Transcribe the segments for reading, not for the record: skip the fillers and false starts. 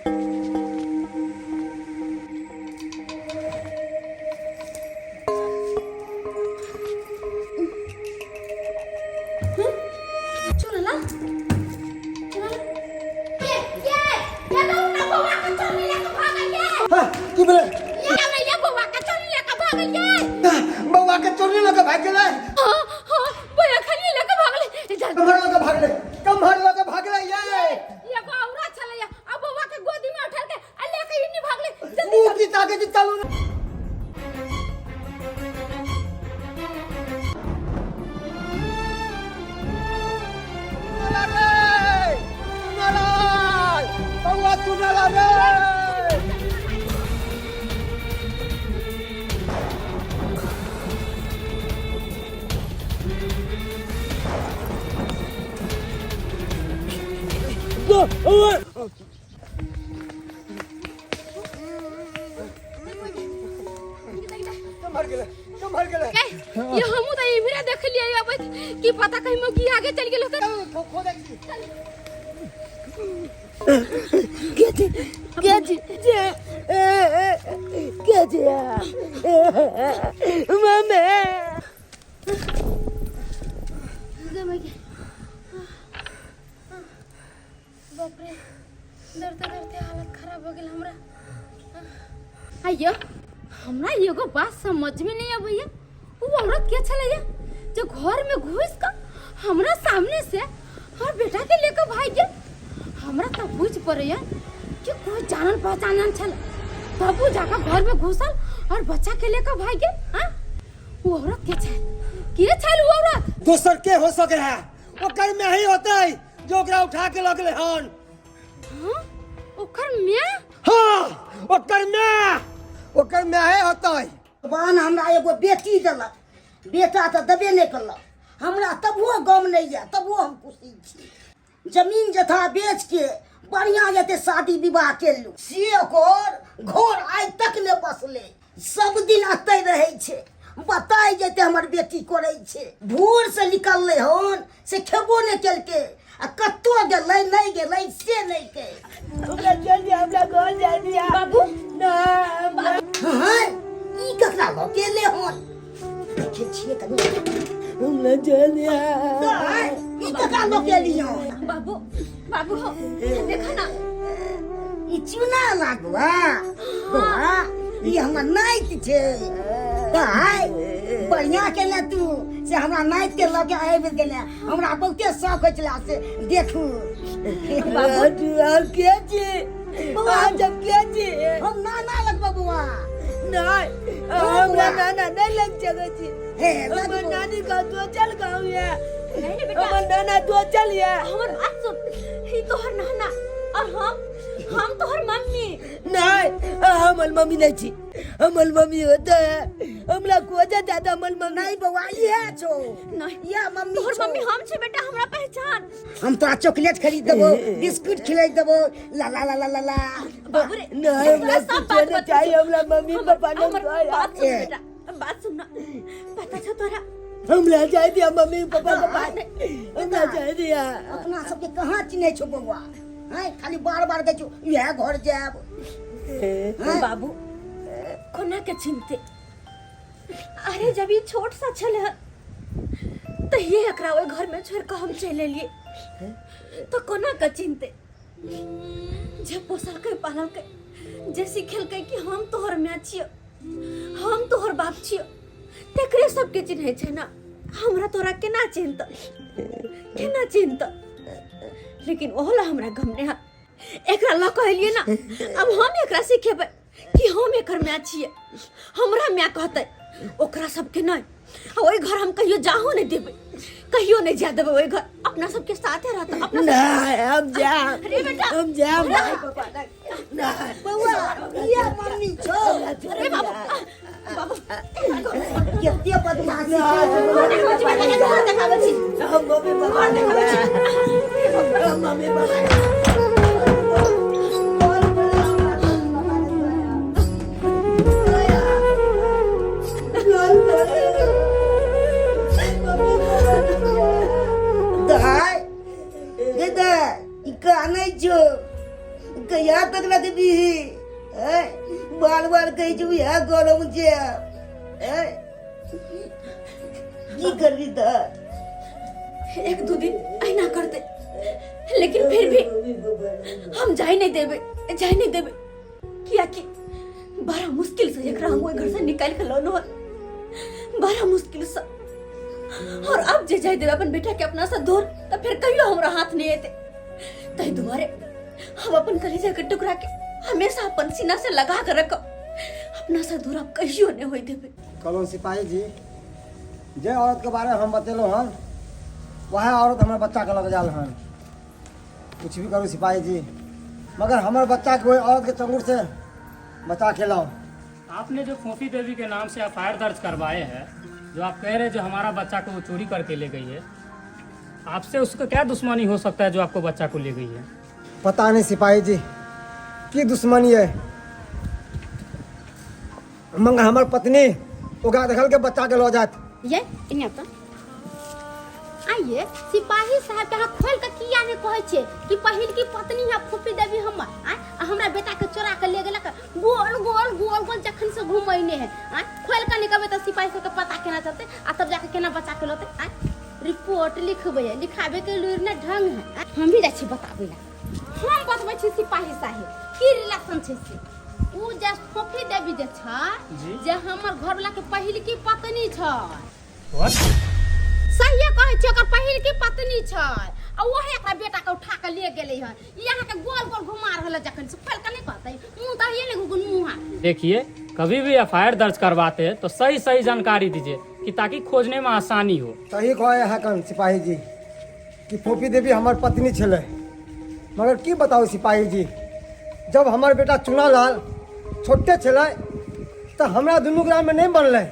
चुनला चुनला ये ये ये तो उठा बउवा के चोरी लेके भागल ये। हाँ, की भेलै? ये हमरा ये बउवा के चोरी लेके भागल ये। बौआ के चोरी लऽ कऽ भागि गेलै? हाँ हाँ, बउवा खाली लेके भागलै। जल्दी। कम्हर लऽ कऽ भागलै? कम्हर लऽ कऽ भागलै ये? एगो औरा छलैया आ बउवा के गोदी में उठा के आ लेके इन्नी भागलै। जल्दी। मुँह की ताके की चलू ने। बौआ चुनला रे। मर गेलै, मर गेलै। ये हमहू तऽ इम्हरे देखलियै अबैत, की पता कहीं मौगी आगे चलि गेल होतै। खोदै छी। के छी, के छी जे, के छी मम्मी? बाप रे, डरते डरते हालत खराब हो गेल हमरा। आइयो हमरा एगो बात समझ में नहीं अबैया, वो औरत के छलैया जो घर में घुस कर हमरा सामने से और बेटा के लेकर भाग गेल। हमरा तो बुझ पड़ैया कि कोई जानल पहचानल छल, तब वो जाकर घर में घुसल और बच्चा के लेकर भाग गेल। हाँ, वो औरत के छल, के छल वो औरत? दोसर के हो सके है, ओकर में ही होते जो ओकरा उठा के लगले हन। हाँ, ओकर माय? हाँ, ओकर माय, ओकर माय होते। भगवान हमरा एगो बेटी देलक, बेटा तऽ देबे नहि केलक हमरा, तबुओ गम नहि यऽ, तबुओ हम खुशी छी। जमीन जथा बेच के बढ़िया जते शादी विवाह केलहुँ, से ओकर घर आइ तक नहि बसलै, सब दिन एतै रहै छै। बताय जेते हमर बेटी करै छै। भोर से निकललै हन से खेबो नहि केलकै आ कतौ गेलै नहि गेलै से नहि के। हमरा चल जा, हमरा घर जाय दिया। बाबू। ना। हाँ, ई ककरा लऽ के एलै हन? देखै छियै कनि। हमरा चल दिया। दाइ, ई ककरा लऽ के एली हन? बाबू, बाबू हो, देखो ना। ई चूना लागुआ बौआ, ई हमर नाइत छै। दाइ, बढ़िया केले तू से हमरा नाइत के लऽ के आबि गेले। हमरा बहुते शौक होइ छलै से देखू। बाबू तू और के छी? बौआ, हम जब के छी? हम नाना लगबो बौआ। नहीं, हमरा नाना नहीं लग सकै छी। हे, हमर लगबो। नानी का तो चल गाँव है। नहीं नहीं बेटा। हमर नाना तो चल है। हमर बात सुन, ई तोहर नाना और हम तोहर मम्मी। नहीं, हमर मम्मी नहीं छी। हमर मम्मी होता है हमरा खोजा दादा हमर मम्मी। नहीं बौआ, इहे छौ। नहीं। इहे मम्मी तोहर छौ। मम्मी हम छी बेटा, हमरा पहचान। हम तोरा चॉकलेट खरीद देबो, बिस्कुट खिलाई देबो, ला ला ला ला ला ला। बाबू रे, नहीं, हमरा तोरा सब कुछ बात नहीं बता। चाहिए, हमरा मम्मी पापा नहीं हमर चाहिए। बात सुन ए। बेटा, बात सुन ना, पता छौ तोरा? हमरा जाय दिया मम्मी पापा के पास, हमरा जाय दिया। अपना सबके कहाँ चिन्है छौ बौआ? हैं, खाली बार बार कहै छौ इएह घर जायब। हैं? बाबू, कोना के चिन्हते? अरे जब ई छोट सा छल हन तहिए एकरा ओहि घर में छोड़ के हम चलि एलियै, तो कोना के चिन्हते? जे पोसलकै पाललकै, जे सिखेलकै कि हम तोहर माय छियौ, हम तोहर बाप छियौ, तेकरे सबके चिन्है छै ना। हमरा तोरा केना चिन्हत, केना चिन्हत? लेकिन ओहो ला हमरा गम नहि है। एकरा लऽ कऽ एलियै ना, अब हम एकरा सिखेबै कि हम एकर माय छियै, हमरा माय कहतै, ओकरा सबके नहि। आ ओहि घर हम कहियो जाहो नहि देबै, कहियो नहि जाय देबै ओहि घर। अपना सबके साथे रहतै अपना सब- नहीं, हम जाम। अरे बेटा। हम जाम पापा। नहीं। बौआ, इएह मम्मी छौ। अरे बाबू, बाबू। कते बदमाशी छै। घर देखाबै छी। हम मम्मी पापा, हम मम्मी पापा। दाइ गे दाइ, ई कानै छौ? कहिया तक तक रखबी बार बार कहै छै उएह घर हम जायब की करबी तऽ एक दू दिन अहिना करते लेकिन फिर भी हम जाय नहीं देबे, जाय नहीं देबे, कियाकि बड़ा मुश्किल से एकरा हम ओहि घर से निकाल के लौनो हन, बड़ा मुश्किल से। और अब जे जाय देबे अपन बेटा के अपना से दूर तो फिर कहियो हमरा हाथ नहीं एते। ताहि दुआरे हम अपन कलेजा के टुकड़ा के हमेशा अपन सीना से लगा के रखब, अपना से दूर अब कहियो नहीं होय देबे। कहलहुँ सिपाही जी, जे औरत के बारे में हम बतेलहुँ हन वएह औरत हमर बच्चा के लग जाल हन। कुछ भी करू सिपाही जी, मगर हमर बच्चा के ओहि औरत के चंगुर से बचा के लाओ। आपने जो फोफी देवी के नाम से एफ I R दर्ज करवाए हैं, जो आप कह रहे हैं जो हमारा बच्चा को वो चोरी करके ले गई है, आपसे उसका क्या दुश्मनी हो सकता है जो आपको बच्चा को ले गई है? पता नहीं सिपाही जी की दुश्मनी है, मगर हमर पत्नी ओकरा देखल के बच्चा के लऽ जात। ये इन्हें तो आइए सिपाही साहब के अहाँ खोल के किया नहीं कहै छियै कि पहिल की पत्नी है फूफी देवी हमर, आय आ हमरा बेटा के चोरा के ले गेलक, गोल गोल गोल गोल जखन से घुमैने है, आय खोल के नहीं कहबै तऽ सिपाही सबके पता केना चलतै आ तब जाके केना बचा के लौतै? आय रिपोर्ट लिखबै है, लिखाबै के लुरि ने ढंग है। आय हम भी जाइ छी बताबै ला, हम बतबै छी सिपाही साहेब की रिलेशन छै से। उ जे फोफी देवी जे छै जे हमर घरवाला के पहिल की पत्नी छै। What? सहिए कहै छी, ओकर पहिल की पत्नी छै आ ओहे एकरा बेटा के उठा के ले गेलै हन। ई अहाँ के गोल गोल घुमा रहल है जखन से खोल के नहीं कहतै, मुंह दहिए ने घुगुन मुंह हाथ। देखिए कभी भी एफ I R दर्ज करवाते हैं तो सही सही जानकारी दीजिए कि ताकि खोजने में आसानी हो। सही कहे है कन सिपाही जी कि फोफी देवी हमर पत्नी छलै, मगर की बताउ सिपाही जी, जब हमर बेटा चुनालाल छोटे छलै तऽ हमरा दुनू ग्राममे नहि बनलै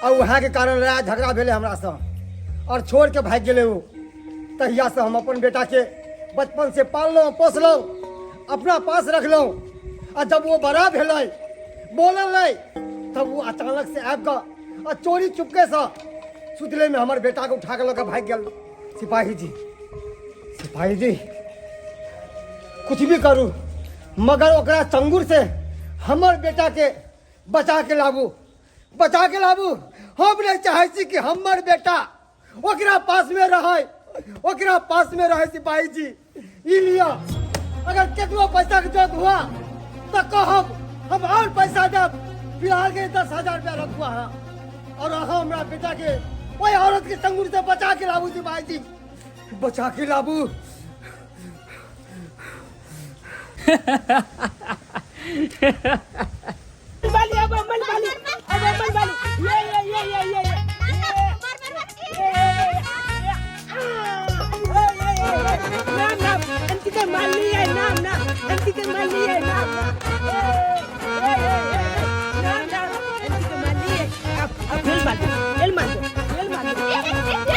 आ उएहके कारण लड़ाइ झगड़ा भेलै हमरासँ और छोड़ के भागि गेलै ओ। तहियासँ हम अपन बेटाके बचपन से पाललहुँ पोसलहुँ, अपना पास रखलहुँ आ जब ओ बड़ा भेलै बोलल नहि तब ओ अचानक से आबि कऽ आ चोरी चुपकेसँ सुतलेमे हमर बेटाके उठा कऽ लऽ कऽ भागि गेल। सिपाही जी, सिपाही जी कुछ भी करू मगर ओकरा चंगुर से हमर बेटा के बचा के लाबू, बचा के लाबू। हम नहीं चाहे छी कि हमर बेटा ओकरा पास में रहे, ओकरा पास में रहे। सिपाही जी ई लिया, अगर केतनो पैसा के जरूरत हुआ तो कहब हम और पैसा देब। फिलहाल के 10,000 रुपया रखुआ है और अहाँ हमरा बेटा के ओहि औरत के चंगुर से बचा के लाबू। सिपाही जी बचा के लाबू। बाली अब अमन बाली अब अमन बाली ये ये ये ये ये ये नाम नाम अंकिता मान लिया नाम नाम अंकिता मान लिया नाम नाम नाम अंकिता मान लिया। अब अब खेल मार दो, खेल मार दो, खेल मार दो।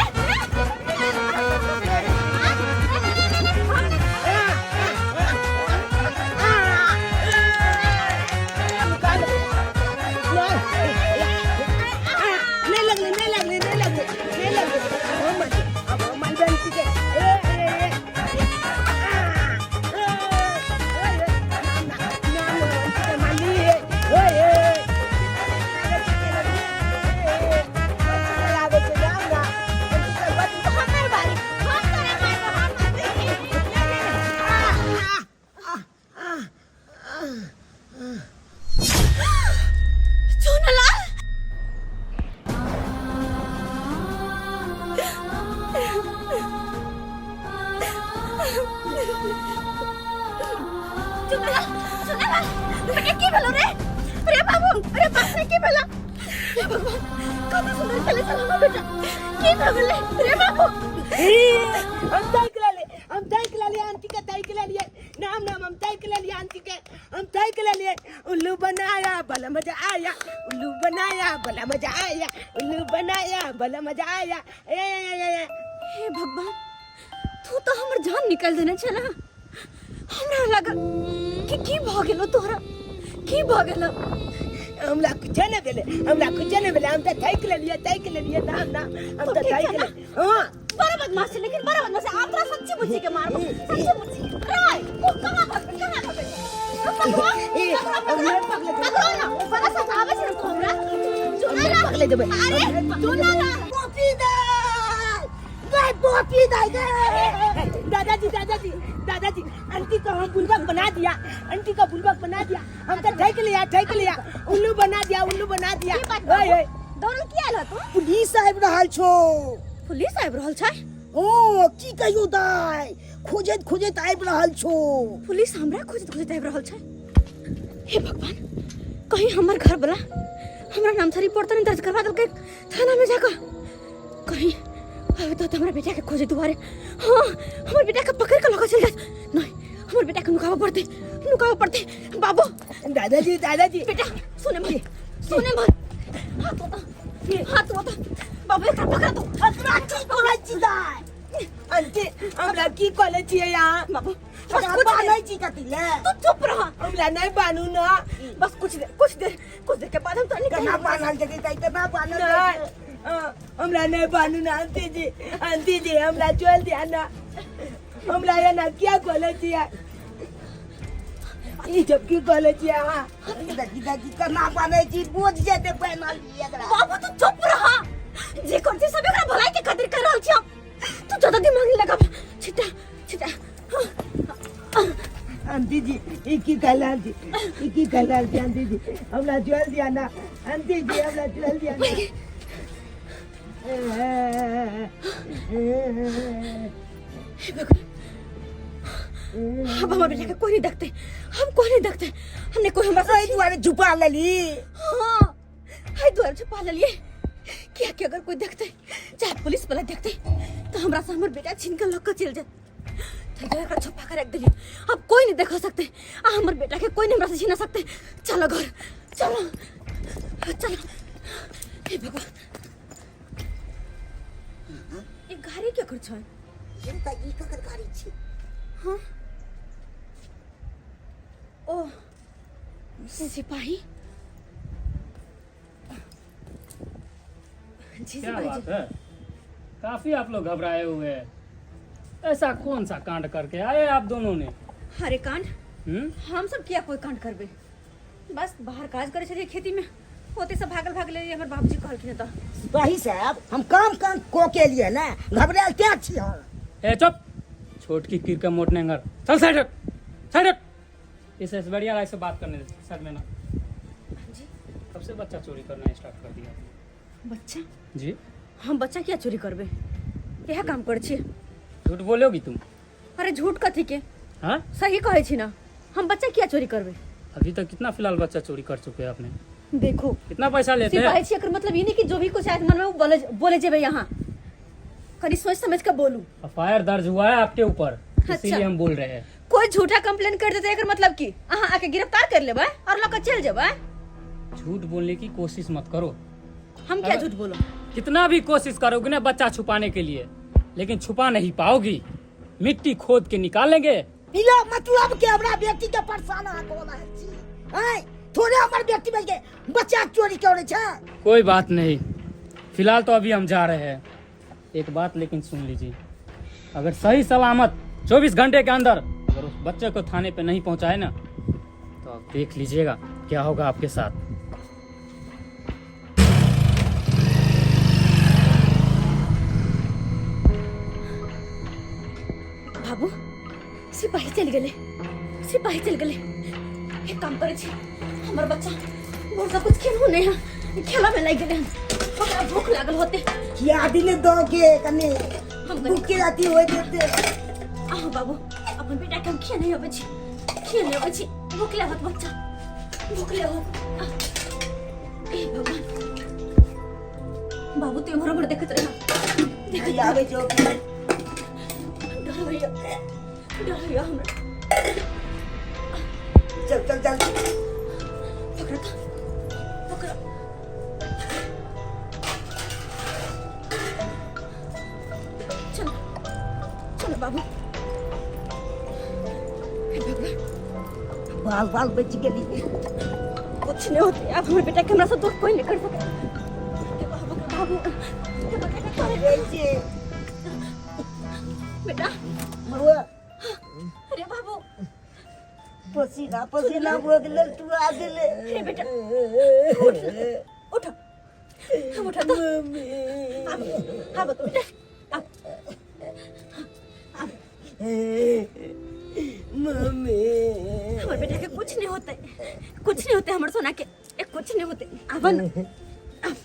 नहीं लगले, नहीं लगले, नहीं लगले, नहीं लगले। अब हम मर, अब हम मर बन चुके। ए ए ए चुनलाल चुनलाल, चुनलाल, बेटा की भेलो रे? अरे बाबू, अरे बाप रे की भेलो? हे भगवान, कत सुंदर खेले छल हमर बेटा, की भऽ गेलै रे बाबू? हम ताकि लेलियै, हम ताकि लेलियै आंटी के, ताकि लेलियै। नाम नाम हम ताकि लेलियै आंटी के, हम ताकि लेलियै। उल्लू बनाया बड़ा मजा आया, उल्लू बनाया बड़ा मजा आया, उल्लू बनाया बड़ा मजा आया। ए, ए, ए, ए, ए। हे भगवान, तू तो हमर जान निकाल देने छला। हमरा लागल कि की भऽ गेलो तोहरा, की भऽ गेलो? हमरा कुछ नहीं भेलै, हमरा कुछ नहीं भेलै। हम तऽ थाकि लेलियै, थाकि लेलियै। नाम नाम हम तो तऽ ठीक थाकि छै ना? लेलियै। हाँ। बड़ा बदमाश है, लेकिन बड़ा बदमाश है। आप तोरा सच्ची मुच्ची के मारबो, सच्ची मुच्ची के। रे, तू कहाँ भगबे, कहाँ भगबे? पकड़ो ए, पकड़ो पकड़ो ना बड़ा सतावे छै तू हमरा चुना पकड़े देबै अरे चुना ला कॉपी दे गए कॉपी दे गए दादाजी दादाजी दादाजी आंटी को हम बुलबक बना दिया आंटी को बुलबक बना दिया हमको ठेक लिया ठेक लिया उल्लू बना दिया उल्लू बना दिया की बात ओए ओए दौड़ल किया आयल तू पुलिस आबि रहल छौ पुलिस आबि रहल छै ओ की कहियो दाइ खोजैत खोजैत आबि रहल छौ पुलिस हमरा खोजैत खोजैत आबि रहल छै हे भगवान कहीं हमर घर वाला हमरा नाम से रिपोर्ट तऽ नहीं दर्ज करवा देलकै थाना में जाकर कहीं अबे तो हमरा बेटा के खोजे दुआरे हाँ हमर बेटा के पकड़ के लगा चल जात नहीं हमर बेटा के नुकावे पड़ते नुकावे पड़ते बाबू दादाजी दादाजी बेटा सुने मत सुने मत हाथ होता हाथ होता बाबू एकरा पकड़ दो एकरा की करै छी दाइ आंटी हमरा की कॉलेज छियै यहाँ बाबू बस एकरा कुछ बान्है देर छी कथी ले तू चुप रह हमरा नहीं बानू ना बस कुछ देर कुछ देर कुछ देर के बाद हम तो निकल केना बान्हल जेतै दाइ केना बान्हल जेतै नहीं हमरा नहीं बानू ना आंटी जी आंटी जी हमरा छोड़ दिया ना हमरा ये ना क्या कॉलेज छियै ई जब की कॉलेज छियै अहाँ देखी देखी केना बान्है छी बोझ जेतै बान्हल एकरा बाबू तू चुप रह जे कर छी सब एकरा भलाई के खातिर कर रहल छी हम तू ज्यादा दिमाग नहीं लगा छिटा छिटा आंटी जी ई की कहला जी ई की कहला जी आंटी जी हमरा छोड़ दिया ना आंटी जी हमरा छोड़ दिया ना हे भगवान अब हमर बेटा के कोई नहीं देखते हम कोई नहीं देखते हमने कोई हमरा एहि दुआरे झुपा लेली हाँ हाय द्वार छुपा लेलिए क्या कि अगर कोई देखते चाहे पुलिस वाला देखते तो हमरा से हमर बेटा छीन के लग के चल जाए तो एकरा छुपा के रख दिलिए अब कोई नहीं देख सकते आ हमर बेटा के कोई नहीं हमरा से छीन सकते चलो घर चलो चलो हे भगवान ये गाड़ी क्या कर छै ये तऽ ई ककर गाड़ी छी हाँ ओ सिपाही जी क्या सिपाही बात जी है काफी आप लोग घबराए हुए हैं ऐसा कौन सा कांड करके आए आप दोनों ने अरे कांड हम्म हम सब किया कोई कांड करबे बस बाहर काज करे छलियै खेती में ओते से भागल भागल एलियै हमर बाबूजी कहलखिन तऽ सिपाही साहब हम काम काम कऽ के एलियै ने घबरायल तें छी हम ए चुप छोट की कीर का मोट नेंगर चल साइड हट साइड हट इस ऐश्वर्या राय से बात करने दे सर में ना जी कब से बच्चा चोरी करना स्टार्ट कर दिया आपने? बच्चा जी हम बच्चा किया चोरी करबे इएह काम करै छियै झूठ बोलोगी तुम अरे झूठ कथी के हाँ सही कहै छी ना हम बच्चा किया चोरी करबे अभी तक कितना फिलहाल बच्चा चोरी कर चुके हैं आपने देखो कितना पैसा लेते सिपाही हैं छी एकर मतलब ई नहीं कि जो भी कुछ आयत मन में वो बोले बोले जेबे यहाँ कनी सोच समझ के बोलू एफ I R दर्ज हुआ है आपके ऊपर अच्छा। इसीलिए हम बोल रहे हैं कोई झूठा कंप्लेन कर देते एकर मतलब की अहाँ आके गिरफ्तार कर लेबै और लऽ के चल जेबै झूठ बोलने की कोशिश मत करो हम क्या झूठ बोलो कितना भी कोशिश करोगे ना बच्चा छुपाने के लिए लेकिन छुपा नहीं पाओगी मिट्टी खोद के निकालेंगे बिना मतलब के हमरा बेटी के परेशान अहाँ कऽ रहल छी आँय थोड़े हमर बेटी बन के बच्चा चोरी करै छै कोई बात नहीं फिलहाल तो अभी हम जा रहे हैं एक बात लेकिन सुन लीजिए अगर सही सलामत 24 घंटे के अंदर अगर उस बच्चे को थाने पे नहीं पहुंचाए ना तो आप देख लीजिएगा क्या होगा आपके साथ बाबू सिपाही चलि गेलै सिपाही चलि गेलै एक काम करै छी हमर बच्चा भोर से कुछ खेलहु नहि है खेला में लागि गेलै हन ओकरा भूख लागल होते खिया दिने दऽ के कने हम कनी भूख के अथी होइ जेतै अहाँ बाबू अपन बेटा के हम खिया नहि अबै छी खिया नहि अबै छी भूखले होत बच्चा भूखले होत आह, हे भगवान बाबू तू इम्हर उम्हर देखैत रह देखैत आबै छौ डर होइया डर होइया हमरा चल चल चल पकड़ तो पकड़ चलो चलो बाबू हे भगवान बाल बाल बचि गेली कुछ नहीं होते अब हमर बेटा के हमरा से दूर कोई नहीं कर सके हे बाबू बाबू हे बेटा के करे रहै छै बेटा बौआ अरे बाबू पसीना पसीना भऽ गेलै टुआ गेलै रे बेटा उठ उठ उठ तो आब आब बेटा आब आब मम्मी हमर बेटा के कुछ नहीं होते कुछ नहीं होते हमर सोना के ए कुछ नहीं होते आब न आब।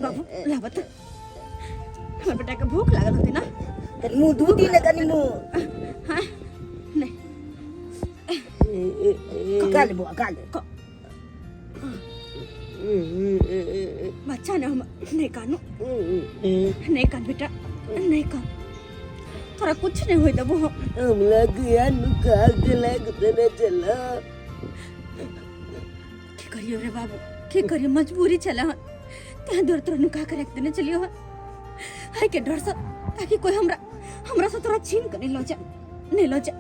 बाबू लाबत हमर बेटा के भूख लागल होते ना कनि मुँह धू दी ने कनि मुँह हाँ नहीं खा ले बौआ खा ले बच्चा ने हम नहीं कानू नहीं कान बेटा नहीं कान तोरा कुछ नहीं होई देबो हम हमरा किया नुका के लाग देने चला की करियो रे बाबू की करियो मजबूरी छले हन तें डर तोरा नुका के रख देने चलियो हन है के डर से ताकि कोई हमरा हमरा से तोरा छीन के नहीं लो जा नहीं लो जा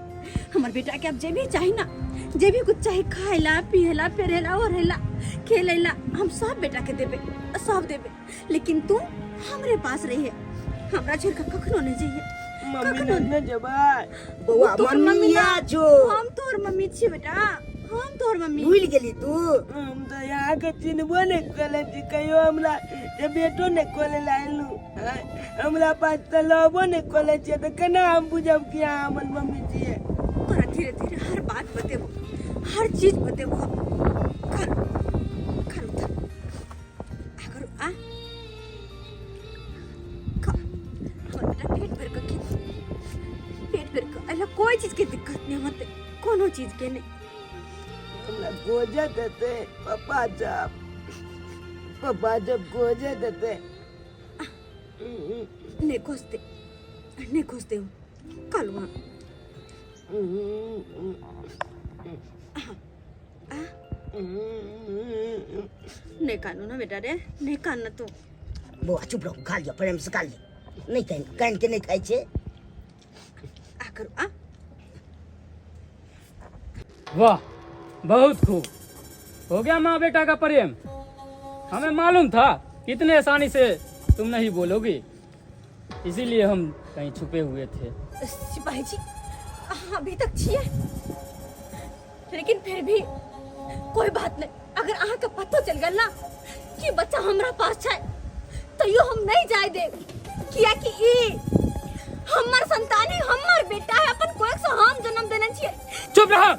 हमर बेटा के अब जे भी चाही ना जे भी कुछ चाही खाएला पिएला पेरेला ओढ़ेला खेलेला हम सब बेटा के देबे सब देबे लेकिन तू हमरे पास रहिए हमरा छोड़ के कखनो नहीं जइहे मम्मी कखनो ने जबा बौआ तोहर मम्मी मम्मी ना जो हम तोहर मम्मी छी बेटा हम तोहर मम्मी भूल गेली तू हम तो यहाँ के चिन्हबो नहीं कले छी कहियो हमरा से बेटो नहीं खोले लायलू हमरा पास तऽ लबो नहीं खोले छियै तऽ केना हम बुझब कि अहाँ हमर मम्मी छियै तोरा धीरे धीरे हर बात बतेबो हर चीज बतेबो हम खा खा लो आ करू आ खा हमर बेटा पेट भर के खेत पेट भर के अला कोई चीज के दिक्कत नहीं होते कोनो चीज के नहीं हमरा गोजत हेतै पप्पा जब पप्पा जब गोजत हेतै नहीं खोजते नहीं खोजते हो कल वहाँ नहीं कानू ना बेटा रे नहीं कान ना तू बौआ चुप रहू खा लिअ प्रेम से खा लिअ नहि कान कान के नहि खाइ छै आ करू आ वाह बहुत खूब हो गया माँ बेटा का प्रेम हमें मालूम था कितने आसानी से तुम नहीं बोलोगी इसीलिए हम कहीं छुपे हुए थे सिपाही जी अहाँ अभी तक छियै लेकिन फिर भी कोई बात नहीं अगर अहाँ के पतो चल गेल ना कि बच्चा हमरा पास छै तैयो हम नहीं जाय देब कियाकि ई हमर संतान ही हमर बेटा है अपन कोख से हम जन्म देने छियै चुप रहो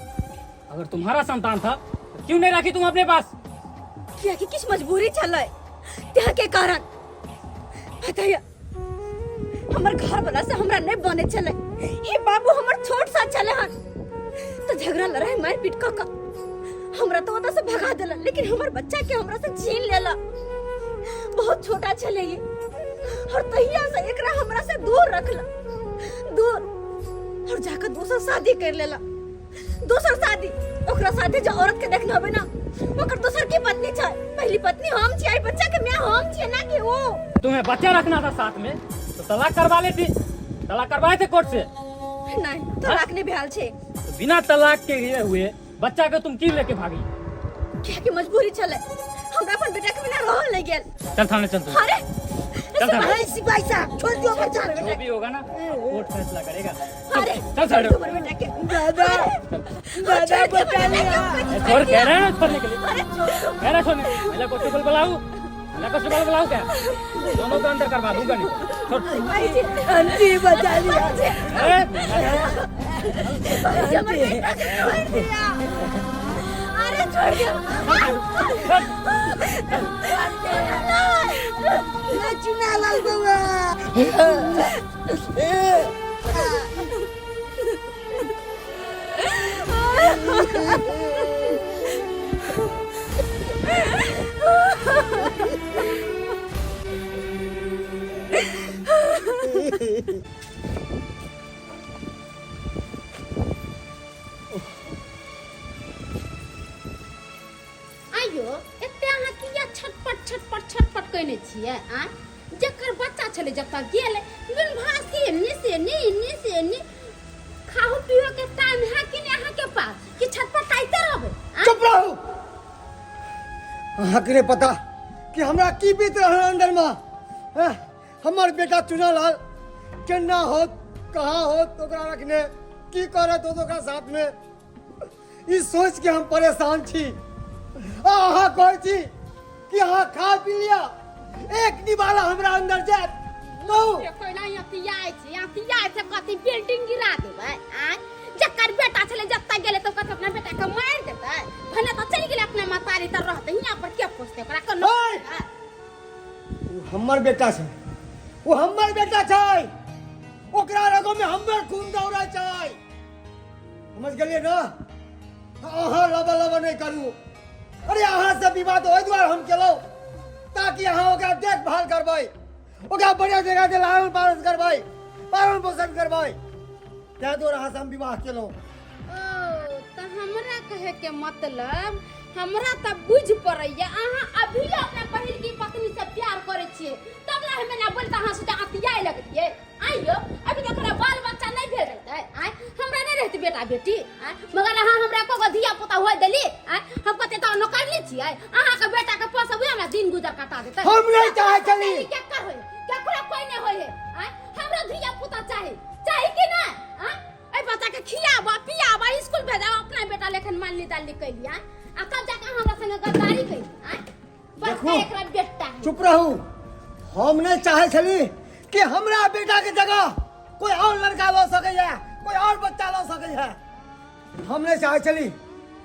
अगर तुम्हारा संतान था तो क्यों नहीं रखी तुम अपने पास कियाकि किछु मजबूरी छलै त्यहाँ के कारण बताइए हमर घर वाला से हमरा नहीं बने छलै ई बाबू हमर छोट सा छलै हन तो झगड़ा लड़ाई मार पीट क क हमरा तो ओतऽ से भगा देला लेकिन हमर बच्चा के हमरा से छीन लेला बहुत छोटा छलै ई और तहिया से एकरा हमरा से दूर रखला दूर और जाकर दोसर शादी कर लेला दोसर शादी ओकरा साथे जो औरत के देखना होबे ना ओकर दोसर की पत्नी छै पहली पत्नी हम छियै बच्चा के माय हम छियै ना कि ओ तुम्हें बच्चा रखना था साथ में तो तलाक करवा लेती तलाक करवाए थे कोर्ट से नहीं तलाक नहीं भेल छै तो बिना तलाक के लिए हुए बच्चा के तुम क्यों लेके भागी किया कि मजबूरी छलै हमरा अपन बेटा के बिना रहल नहीं गेल चल थाने चल तू अरे चल थाने अरे सिपाही साहब छोड़ दियो बच्चा के जो भी होगा ना कोर्ट फैसला करेगा अरे चल साइड हो। हमर बेटा के दादा दादा बचा लिया छोड़ कह रहे हैं ना छोड़ने के लिए अरे छोड़ दो। कह रहा है छोड़ने महिला कांस्टेबल बुलाऊं महिला कांस्टेबल बुलाऊं क्या दोनों को अंदर करवा दूंगा नहीं तो। छोड़ सिपाही जी आंटी बचा लिया अरे सिपाही जी, हमर बेटा के छोड़ दिया अरे छोड़ दिया चुना लाल बउआ आइयो एते अहाँ किया छटपट छटपट छटपट कयने छियै आँय जकर बच्चा छलै जतऽ गेल बिन भासी एन्नी से एन्नी एन्नी से एन्नी खाहू पीहो के टाइम है कि नहीं अहाँ के पास कि छटपटाइते रहबै आँय? चुप रहू अहाँके नहि पता कि हमरा की बीत रहल अंदर में हैं? हमर बेटा चुनालाल केना होत कहाँ होत ओकरा रखने की करत होत ओकरा साथ में ई सोच के हम परेशान छी। आ अहाँ कहै छी कि अहाँ खा पी लिअ, एक निवाला हमरा अंदर जायत? कहू। कोइला अतियाइ छै, अतियाइ छै, कथी बिल्डिंग गिरा देबै? आँय, जकर बेटा छलै जतऽ गेलै तऽ कथी अपना बेटा के मारि देतै? भने तऽ चलि गेलै अपना महतारी तऽ रहतै, हियाँ पर के पोसतै ओकरा? कोनो ओए! ओ हमर बेटा छै, ओ हमर बेटा छै, ओकरा रगो में हमर खून दौड़ै छै, समझ गेलियै ने? अहाँ लबा लबा नहि करू। अरे अहाँ से विवाह तऽ ओहि दुआरे हम केलहुँ ताकि अहाँ ओकरा देखभाल करबै, ओकरा बढ़िया जगह से लालन पालन करबै, पालन पोषण करबै, ताहि दुआरे अहाँ से हम विवाह केलहुँ। ओ तऽ हमरा कहे के मतलब हमरा तऽ बुझ पड़ैया अहाँ अभी अपना पहिल की पत्नी से प्यार करै छियै, तब ने हमे ना बोलता अहाँ से अतियाए लगलियै। आइयो अभी तक हमरा बाल बच्चा नहीं भेल रहते, आय हमरा नहीं रहते बेटा बेटी, आय मगर अहाँ हमरा को धिया पुता होय देली, आय हम कते तो नौकरनी छियै, अहाँ के बेटा के पोसबै हमरा दिन गुजर कटा देतै। हम नहीं चाहे छली। केकर होय, केकरो कोई नहीं होय है, आय हमरा धिया पुता चाही, चाही कि ना? आय एहि बच्चा के खियाबा पियाबा स्कूल भेजाबा, अपना बेटा लेखन मान ली दाली कैली, आय आ तब जाके अहाँ हमरा संगे गद्दारी कैली, आय देखू। एकरा बेटा है। चुप रहू। हम नहीं चाहे छली कि हमरा बेटा के जगह कोई और लड़का लऽ सकैया, कोई और बच्चा लऽ सकैया। हम नहीं चाहे छली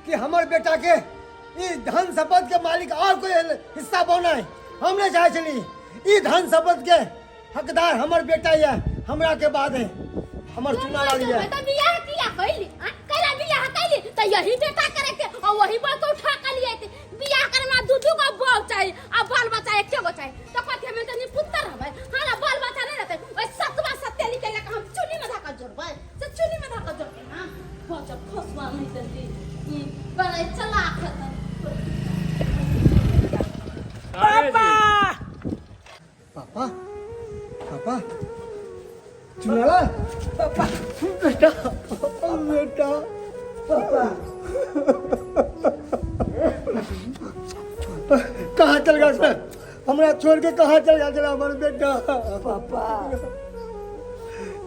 कि हमर बेटा के ई धन संपत्ति के मालिक और कोई हिस्सा बनाए। हम नहीं चाहे छली ई धन संपत्ति के हकदार हमर बेटा ये हमरा के बाद है हमर चुना वाली है। तो बियाह किया कैली? आ कैला बियाह कैली तो यही बेटा करे के और वही बात उठा के लिए थे। बियाह करे में दू दू गो बहू चाहिए आ बाल बच्चा एक गो चाहिए, तो कथि में तनी पुत्र हवे हाला बाल बच्चा नहीं रहते। ओइ सतवा सतेली के लेके हम चुनी में धक्का जोड़बै, से चुनी में धक्का जोड़बै ना बच्चा फसवा नहीं देती ई बड़ा चलाक है। पापा पापा, पापा, चुनाला पापा, बेटा, बेटा, पापा कहाँ चल गया सर? हमरा छोड़ के कहाँ चल गया चला हमर बेटा? पापा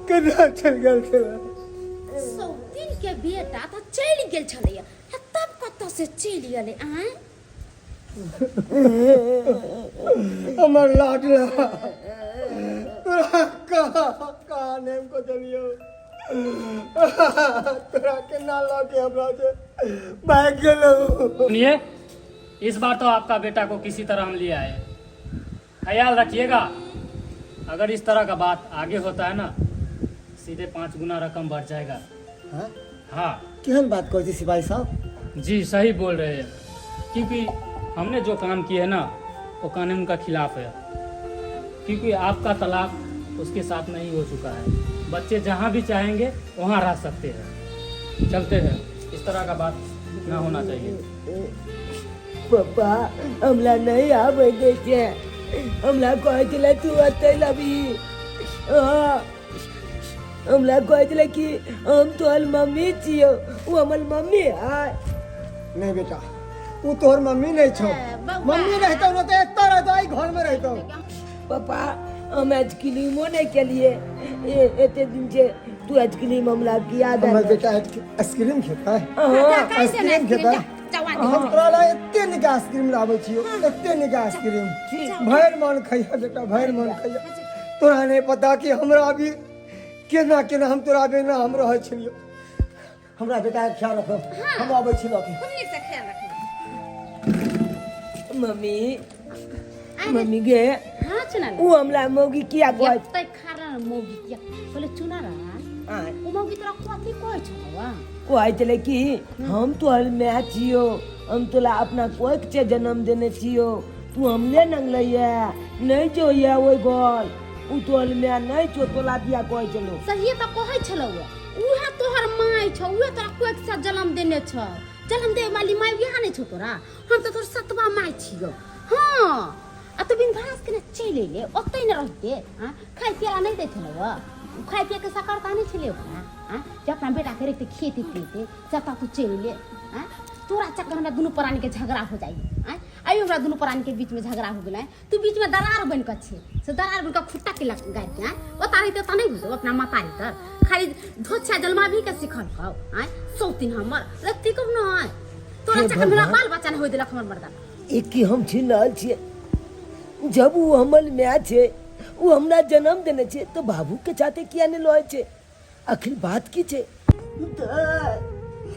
केना चल गेल छला? सौतीन के बेटा तऽ चलि गेल छलैया, तब कतऽ से चलि गेलै? आँय हमर लाडला, तोरा कहाँ कहाँ नेम को चलियो, तोरा केना लऽ के हमरा से भागि गेलौ? सुनिए, इस बार तो आपका बेटा को किसी तरह हम ले आए, ख्याल रखिएगा। अगर इस तरह का बात आगे होता है ना, सीधे 5 गुना रकम बढ़ जाएगा। हाँ? हाँ। केहन बात कहै छी सिपाही साहब? जी सही बोल रहे हैं, क्योंकि हमने जो काम किया है ना वो कानून का खिलाफ है, क्योंकि आपका तलाक उसके साथ नहीं हो चुका है। बच्चे जहाँ भी चाहेंगे वहाँ रह सकते हैं। चलते हैं, इस तरह का बात ना होना चाहिए। पप्पा हमरा नहीं आबै दै छै, हमरा कहै छलै तू एतै लबी। हाँ, हमरा कहै छलै कि हम तोहर मम्मी छियौ, ओ हमर मम्मी है। नहीं बेटा, उ तोहर मम्मी नहीं छौ। ए, बौआ। मम्मी रहतौ न तऽ एतऽ रहतौ, एहि घर में रहतौ। पप्पा हम आइसक्रीमो नहीं केलिए एते दिन से, तू आइसक्रीम हमरा किया हमर देलक? बेटा आइसक्रीम खेतै? हाँ। आइसक्रीम खेतै? हम तोरा ला एते नीक आइसक्रीम लाबै छियौ, एते नीक आइसक्रीम, भरि मन खइह बेटा, भरि मन खइह। तोरा नहीं पता कि हमरा अभी केना केना हम तोरा बिना हम रहै छलियौ। हमरा बेटा के ख्याल रखब, हम आबै छी लऽ के। खूब नीक से ख्याल रखब। मम्मी, मम्मी गे। हाँ चुना। उ हमरा मौगी किया कहै? एते खारा मौगी किया बोले चुना रहा? आँय। ओ मौगी तोरा कथी कहै छलौ? कहै छलै कि हम तोहर माय छियौ, हम तोला अपना कोख से जन्म देने छियौ, तू हमले नंगलैया नहीं जो ये ओहि घर, उ तोहर माय नहीं छौ, तोला दिया कहै छलौ। सहिए तऽ कहै छलौ, उहे तोहर माय छौ, उहे तोरा कोख से जन्म देने छौ, जन्म दे वाली माय उहे नहीं छौ तोरा, हम तऽ तोर सतवा माय छियौ। हाँ आ तू बिन भास के चलि अयले, ओतै ने रहिते। हाँ खाय पियला नहीं दै छलौ, खाय पिए के सकरता नहीं छलै ओकरा। हाँ जे अपना बेटा के रखते खेती पीते जतऽ तू चलि अयले। हाँ तोरा चक्कर हमरा दुनू प्राणी के झगड़ा हो जाइ। हाँ अभी हमरा दुनू प्राणी के बीच में झगड़ा हो गेलै, तू बीच में दरार बन के छे, से दरार बन के खुट्टा के लग गाय के ओता रहते त नहीं बुझो अपना मातारी तर खाली धोछा जलमा भी के सिखल कहो आय सौतीन हमर रत्ती कब न आय तोरा हे चक्कर में हमरा भगवान। बाल बच्चा न होय देलक हमर मर्दा। एक की हम छीन रहल छियै, जब ओ हमर माय छै, ओ हमरा जन्म देने छै, तऽ बाबू के छाते किया नहि लहै छै? आखिर बात की छै?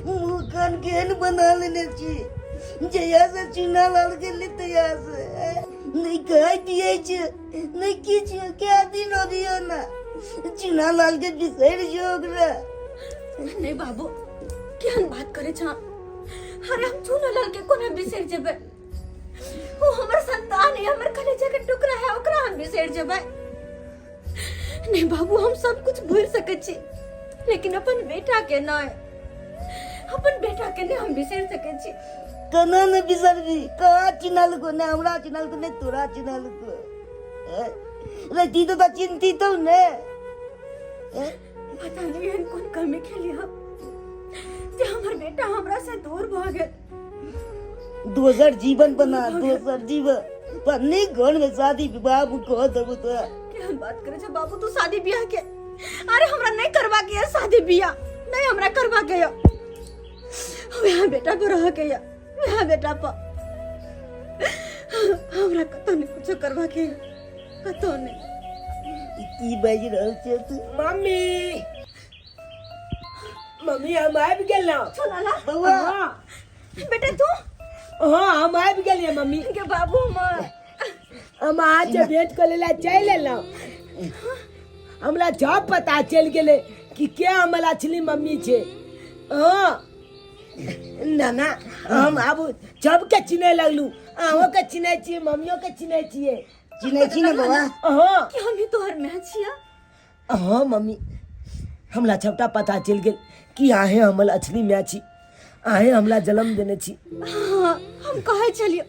मुँह कान केहन बना लेने छी, जहिया से चूना लाल गेली तहिया से नहि खाइ पियै छै नहि किछु। कए दिन अबियो ना, चूना लाल के बिसरि जो ओकरा। नहीं बाबू, केहन बात करे छा? अरे हम चूना लाल के कोना बिसरि जेबै? वो हमर संतान है, हमर कलेजा के टुकड़ा है, ओकरा हम बिसरि जेबै? नहीं बाबू, हम सब कुछ भूल सकै छी लेकिन अपन बेटा के नहीं, अपन बेटा के नहीं हम बिसरि सकै छी। केना ने बिसरबी? कहाँ चिन्हलको? ने हमरा चिन्हलको ने तोरा चिन्हलको। रति तो चिन्ती तो ने। पता नहीं एहन कोन कमी खेली हम जे हमर बेटा हमरा से दूर भऽ गेल। दोसर जीवन बना, दोसर जीवन पर नहीं, घर में शादी विवाह कह देबो तो। केहन बात करे छे बाबू तू शादी ब्याह के? अरे हमरा नहीं करवा के है शादी ब्याह, नहीं हमरा करवा के है। वह बेटा पर रह के है, वह बेटा पर हमरा कतौ नहीं कुछो करवा के है, कतौ नहीं। ई की बाजि रहल छै तू? मम्मी, मम्मी, हम आबि गेलहुँ। छोला बौआ। हाँ। बेटा तू? हाँ, हम आबि गेलियै मम्मी। के बाबू हमर, हम अहाँसँ भेंट कऽ लेला चलि एलहुँ। हमरा जब पता चलि गेलै कि के हमर असली मम्मी छै। हाँ नाना, हम आब सबके चिन्है लगलू, अहूँके चिन्है छियै, मम्मियोके चिन्है छियै। चिन्है छी ने बौआ? हाँ। कि हम ही तोहर माय छिया? हाँ मम्मी, हमरा सबटा पता चलि गेल कि अहें हमर असली माय छी, अहें हमरा जन्म देने छी। हाँ, हम कहै छलियो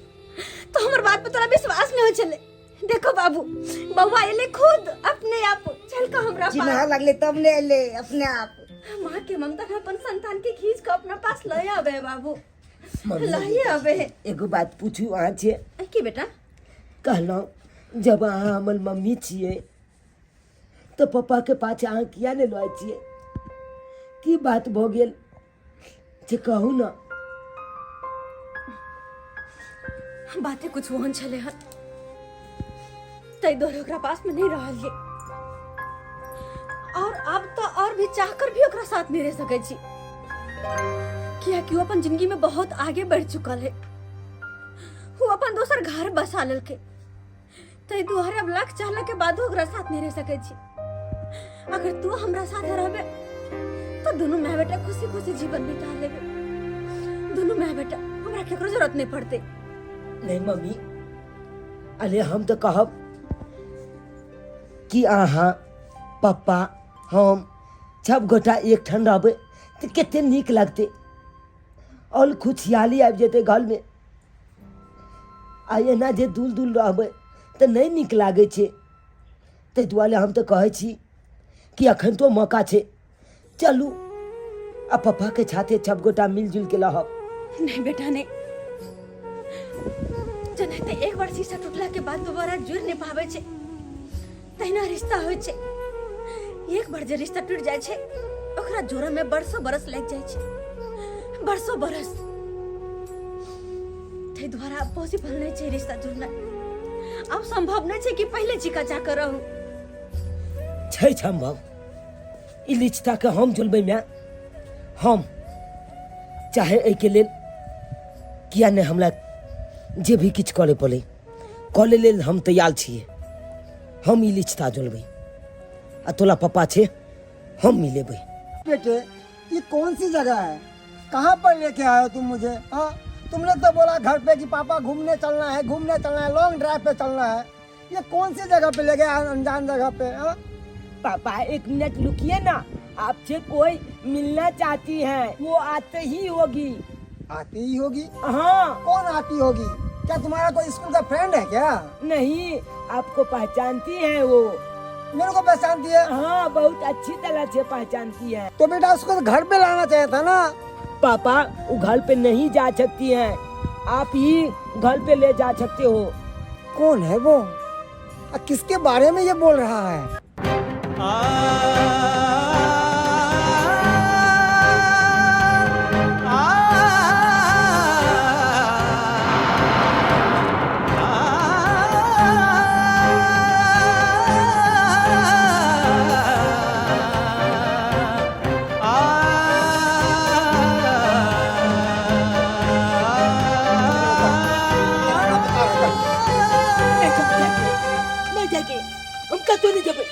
तो हमर बात पे तोरा विश्वास नहीं हो छले। देखो बाबू, बउआ एले खुद अपने आप चल के हमरा पास। चिन्ह लगले तब ने एले अपने आप। माँ के ममता अपन संतान के खींच के अपना पास लय आवे बाबू, मम्मी, लय आवे। एगो बात पूछू अहाँ छे? की बेटा? कहलहुँ जब अहाँ हमर मम्मी छियै तऽ पप्पा के पाछे अहाँ किया नहि लऽ छियै? की बात भऽ गेल जे कहू ने। बाते कुछ ओहन छलै हन, ताहि दुआरे ओकरा पास में नहीं रहलियै। और अब तो और भी चाह कर भी ओकरा साथ नहीं रह सकै छी, कियाकि वो अपन जिंदगी में बहुत आगे बढ़ चुकल है, वो अपन दोसर घर बसा लेलकै। ताहि दुआरे अब लाख चाहला के बादो ओकरा साथ नहीं रह सकै छी। अगर तू हमरा साथ रहबे तो दुनू माय बेटा खुशी खुशी जीवन बिता लेबे, दुनू माय बेटा, हमरा केकरो जरूरत नहीं पड़ते। नहीं मम्मी, अरे हम तो कहब कि अहाँ, पप्पा, हम सब गोटा एक ठाम रहबै तऽ कते नीक लगतै और खुशहाली आबि जेतै घरमे। आ एना जे दूर दूर रहबै तऽ नहि नीक लागै छै। ताहि दुआरे हम तऽ कहै छी कि एखन तो मौका छै, चलू आ पप्पाके छाते सब गोटा मिलजुल के रहब। नहीं बेटा नहीं, जेनाहिते एक बार शीशा टूटला के बाद दोबारा जुड़ नहीं पाबै छै, तहिना रिश्ता होइ छै। एक बार जे रिश्ता टूटि जाइ छै ओकरा जोड़ऽ में बरसों बरस लागि जाइ छै, बरसों बरस। ताहि दुआरे आब पॉसिबल नहि छै रिश्ता जुड़नाइ, आब संभव नहि छै कि पहिले चिका जाकर रहू। छै संभव, ई रिश्ता के हम जुड़बै माय, हम चाहे एहिके लेल किया नहि हमरा जे भी किछु करय पड़ै करे लेल हम तैयार छियै। हम ई रिश्ता जोड़बै आ तोला पप्पा छै, हम मिलेबै। बेटे, ये कौन सी जगह है? कहाँ पर लेके आए हो तुम मुझे? हाँ, तुमने तो बोला घर पे कि पापा घूमने चलना है, घूमने चलना है, लॉन्ग ड्राइव पे चलना है। ये कौन सी जगह पे ले गए, अनजान जगह पे? हाँ? पापा एक मिनट रुकिए ना, आपसे कोई मिलना चाहती है, वो आते ही होगी। आती ही होगी? हाँ। कौन आती होगी? क्या तुम्हारा कोई स्कूल का फ्रेंड है क्या? नहीं, आपको पहचानती है वो। मेरे को पहचानती है? हाँ, बहुत अच्छी तरह से पहचानती है। तो बेटा उसको तो घर पे लाना चाहिए था ना। पापा वो घर पे नहीं जा सकती है, आप ही घर पे ले जा सकते हो। कौन है वो, किसके बारे में ये बोल रहा है? नहीं जाके, हम कतौ नहीं जेबै,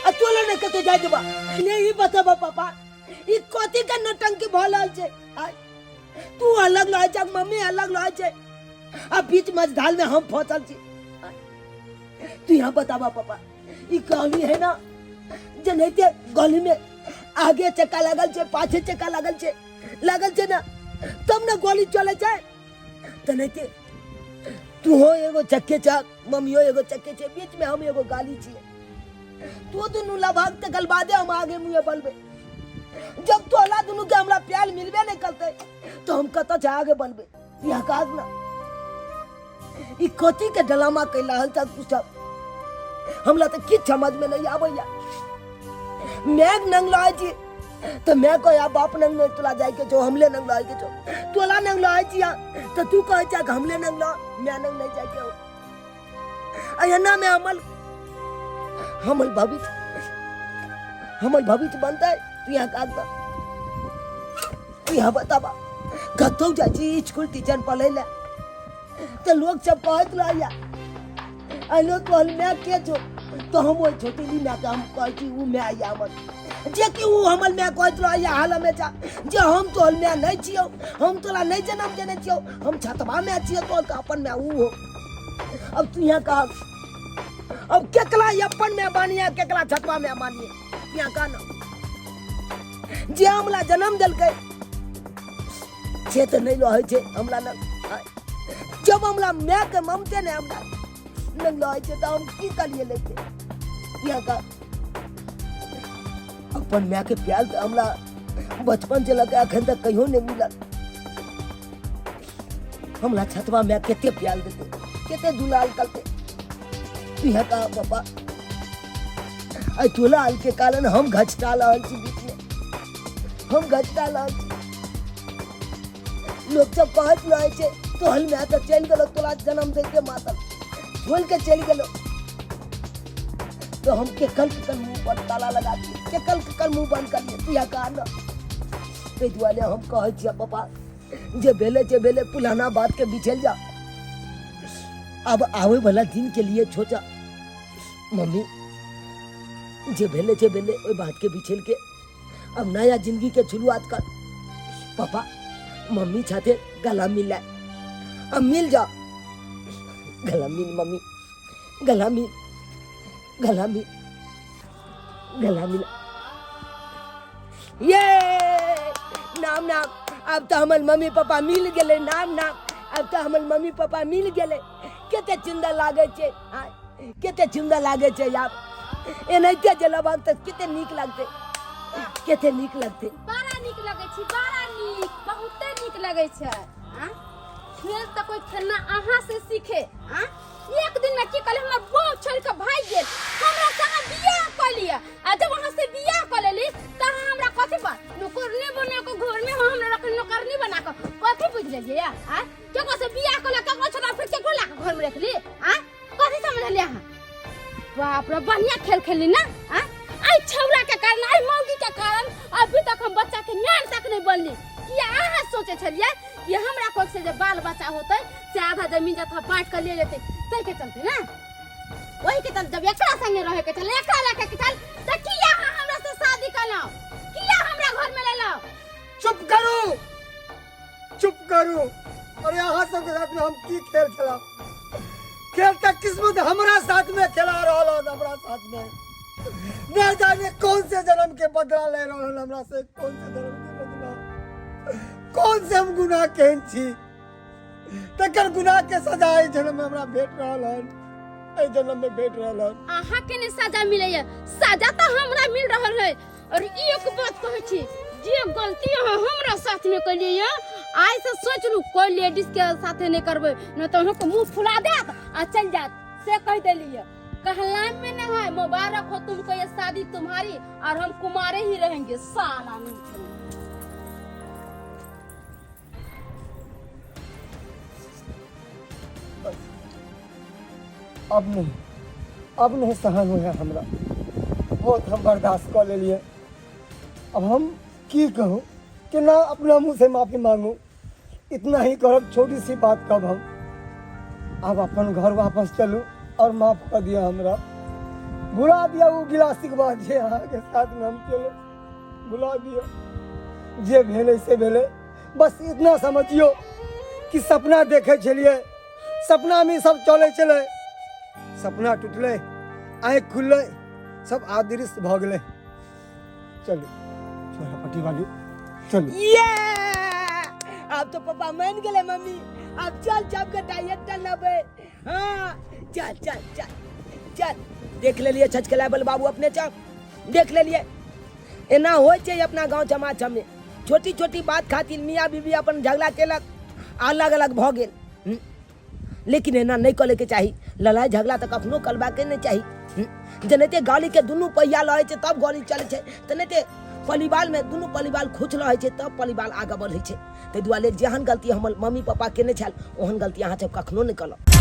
आ तोला नहीं कतौ जाय देबा। नहीं ई बताबा पापा, ई कथी के नौटंकी भऽ रहल छै? आय, तू अलग रहै छै, मम्मी अलग रहै छै, आ बीच मझधार में हम फंसल छी। आय, तू यहाँ बताबा पापा, ई गली है ना, जेनाहिते गली में आगे चक्का लागल छै, पाछे चक्का लागल छै, लागल छै ना, तब ने गोली चलै छै। तेनाहिते तूहो एगो चक्के छ, मम्मियो एगो चक्के छै, बीच में हम एगो गाली छियै। तू दुनू लभाग तकर बादे हम आगे मुँहे बढ़बै। जब तोला दुनू के हमरा प्यार मिलबे नहीं करते तो हम कतऽ से आगे बढ़बै? यहाँ काज ना ई कथी के ड्रामा कैला हल तक कुछ हमरा तऽ किछु समझ में नहीं आबैया। मैं नंग लहै छी तऽ मैं कहै बाप नंग नहीं तोला जाय के छौ, हमले नंग लहै के छौ। तोला नंग लहै छी तऽ तू कहै छ कि हमले नंग लह, मैं नंग नहीं जाय के हो। एना में हमल हमल भविष्य, हमल भविष्य बनतै? तू यहाँ काज दऽ, तू यहाँ बताबा। कतौ जाइ छी स्कूल टीचर पढ़ै लए तऽ लोक सब कहैत रहैया, अलो तोहर माय के छौ? तऽ हम ओहि छोटेली मायके हम कहै छी ओ माय यऽ हमर, जेकि ओ हमर माय कहैत रहैया हाल हमेशा जे हम तोहर माय नहि छियौ, हम तोरा नहि जन्म देने छियौ, हम छतवा माय छियौ, तोहर अपन माय ओ हो। अब तू यहाँ कह, अब केकरा अपन माय मानिए, केकरा छतवा माय मानिए? यहाँ कह ना, जे हमरा जन्म देलकै से तऽ नहि रहै छै हमरा लग। जब हमरा मायके ममते नहि हमरा लग रहै छै तऽ हम की करिए लेके? यहाँ का अपन मायके प्यार तऽ हमरा बचपन से लऽ के अखन तक कहियो नहि मिलल। हमरा छतवा माय कते प्यार देते, कते दुलाल करते। इहे कहा पापा, एहि दुलाल के कारण हम घचटा रहल छी, बीच में हम घचटा रहल छी। लोक सब कहैत रहै छै तोहर माय तऽ चलि गेलो, तोरा जन्म दैते मातल छोड़ि के चलि गेलो। तो हम केकल केकल मुंह पर ताला लगा दिए, केकल केकल मुंह बंद कर लिए? तू कहा ना। ताहि दुआरे हम कहै छियै पापा, जे भेलै जे भेलै, पुराना बात के बिछल जा, अब आवे वाला दिन के लिए सोचा। मम्मी, जे भेलै जे भेलै, ओहि बात के बिछल के अब नया जिंदगी के शुरुआत कर। पापा मम्मी छाते गला मिल, अब मिल जा, गला मिल मम्मी, गला मिल, गला मिल, गला मिल। ये नाम नाम, अब तो हमर मम्मी पापा मिल गेलै। नाम नाम, अब तो हमर मम्मी पापा मिल गेलै। कते सुन्दर लागै छै, कते सुन्दर लागै छै। आब एनाहिते जे लेबहक तऽ कते नीक लगतै, कते नीक लगतै। बड़ा नीक लगै छै, बड़ा नीक, बहुते नीक लगै छै। आँ? खेल तऽ कोई खेलना अहाँ से सीखे। आँ? एक दिन में की कहले, हमर बाप छोड़ के भाग गेल, हमरा से अहाँ बियाह कऽ लिअ, आ जब अहाँ से बियाह कऽ लेली तऽ अहाँ हमरा कथी पर नौकरनी बना के घर में हमरा रख, नौकरनी बना के कथी बुझ लेलियै? आँ, केकरो से बियाह कऽ ले, केकरो छोड़ा फिर केकरो ला के घर में रख ली? आँ, कथी समझलियै अहाँ? बाप रे, बढ़िया खेल खेलली ना। आँ, आई छौरा के कारण, आई मौगी के कारण अभी तक हम बच्चा के म्यान तक नहीं बनली। किया अहाँ सोचे छलियै कि हमरा कोख से जे बाल बच्चा होतै से आधा जमीन जथा बांट के ले लेतै, ताहि के चलते ना, वही के चलते जब एकरा संगे रहे के चल, एकरा लके के चल, त किया अहाँ हमरा से शादी कलौ? किया हमरा घर में लेलौ? चुप करू, चुप करू। अरे अहाँ सबके साथ में हम की खेल खेला? खेल तक किस्मत हमरा साथ में खेला रहल हन, हमरा साथ में न जाने कौन से जन्म के बदला ले रहल हन हमरा से, कौन से जन्म के बदला, कौन से हम गुनाह केहन छी तकर गुनाह के सजा एहि जन्म में हमरा भेट रहल हन, एहि जन्म में भेट रहल हन। अहाँ के ने सजा मिलैया, सजा तऽ हमरा मिल रहल है। और एक बात कहै छी, जे गलती अहाँ हमरा साथ में केलियै, आइ से सोच लू कोई लेडीज के साथे नहीं करबै, नहीं तो अहाँके मुंह फुला देत आ चल जात, से कह देलिए। कहला में न है, मुबारक हो तुमको ये शादी तुम्हारी और हम कुमारे ही रहेंगे। साला नहीं। अब नहीं, अब नहीं सहन हुए हमरा, बहुत हम बर्दाश्त कर लेलिए। अब हम की कहूँ कि ना अपना मुंह से माफी मांगू, इतना ही करब, छोटी सी बात कब हम अब अपन घर वापस चलू और माफ कर दिया हमरा, भुला दिया वो गिलासी के बात जे अहाँ के साथ में हम चलो, भुला दिया जे भेलै से भेलै। बस इतना समझियो कि सपना देखे छलिए, सपना में सब चले छलै, सपना टूटलै, आँखि खुललै, सब अदृश्य भऽ गेलै। चलू छोरा पट्टी वाली चलू। ये अब तो पापा मान गेले मम्मी, अब चल चल के डाइट लेबै। हाँ चल चल चल चल, देख लेलिए छचकला बल बाबू अपने चल देख लेलिए। एना होइ छै अपना गाँव समाज सबमे, छोटी छोटी बात खातिर मियाँ बीबी अपन झगड़ा केलक, अलग अलग भऽ गेल। लेकिन एना नहि करैके चाही, लड़ाइ झगड़ा तऽ कखनो करबाके नहि चाही। जेनाहिते गाड़ीके दुनू पहिया रहै छै तब गाड़ी चलै छै, तेनाहिते परिवारमे दुनू परिवार खुश रहै छै तब परिवार आगाँ बढ़ै छै। ताहि दुआरे जेहन गलती हमर मम्मी पापा केने छल ओहन गलती अहाँ सब कखनो नहि करब।